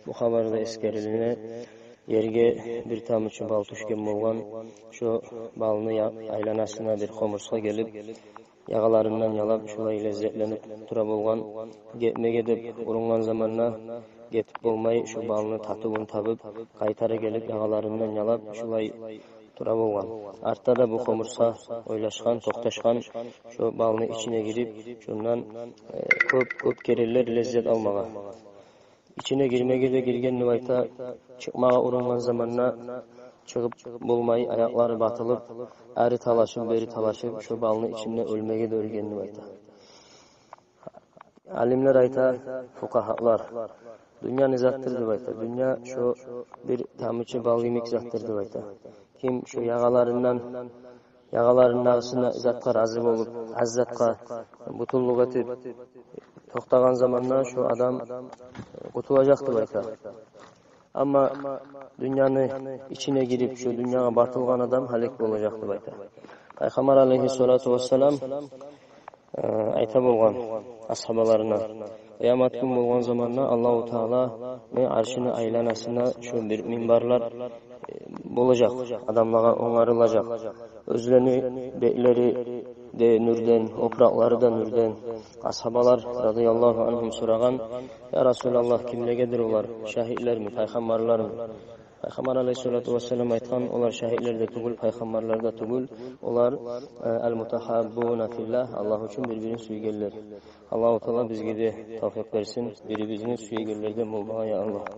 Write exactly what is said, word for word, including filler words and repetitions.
Бу хабарда эсгерилине, ерге бир тамчы бал тюшген болгъан. Шо балны я-, айланасына бир къомурсгъа гелип, ягъаларындан ялап, шулай леззетленип тура болгъан. Гетмеге деп урунгъан заманда гетип болмай, шо балны татывун табып, къайтара гелип, ягъаларындан ялап, шулай тура болгъан. Артда да бу къомурсгъа ойлашгъан, токъташгъан, шо балны ичине гирип, шондан, э, кёп, кёп керенлер леззет алмагъа. Ичине гирмеге де гирген деп айта, чыкъмагъа урунгъан заманда чыгъып болмай, аякълары батылып, ари талашып, бери талашып, шо балны ичинде оьлмеге де оьлген деп айта. Алимлер айта, фукъагьалар, дюнья не затдыр деп айта. Дюнья шо бир тамчы бал йимик затдыр деп айта. Ким шо ягъаларындан, ягъаларындагъысына затгъа рази болуп, аз затгъа бутуллукъ этип токътагъан заманда шо адам къутулажакъ деп айта. Амма дюньяны ичине гирип, шо дюньягъа батылгъан адам гьалек болажакъ деп айта. Пайхаммар алейгьиссалату вассалам, э, айта болгъан асгьабаларына: къыямат гюн болгъан заманда Аллагьу Тааланы аршыны айланасына шо бир минбарлар, э, болажакъ, адамлагъа онгарылажакъ. Оьзлени бетлери де нюрден, опуракълары да нюрден. Асгьабалар, радияллагьу ангьум, сорагъан: «Я Расулаллагь, кимлегедир олар? Шагьитлерми, пайхаммарлармы?» Пайхаммар алейгьиссалату вассалам айтгъан: «Олар шагьитлер де тюгюл, пайхаммарлар да тюгюл. Олар, э, ал-мутагьаббуна филлагь, Аллагь учун бир-бирин сюйгенлер». Аллагьу Таала бизге де тавфикъ берсин бир-бирибизни сюегенлерден болмагъа, я Аллагь.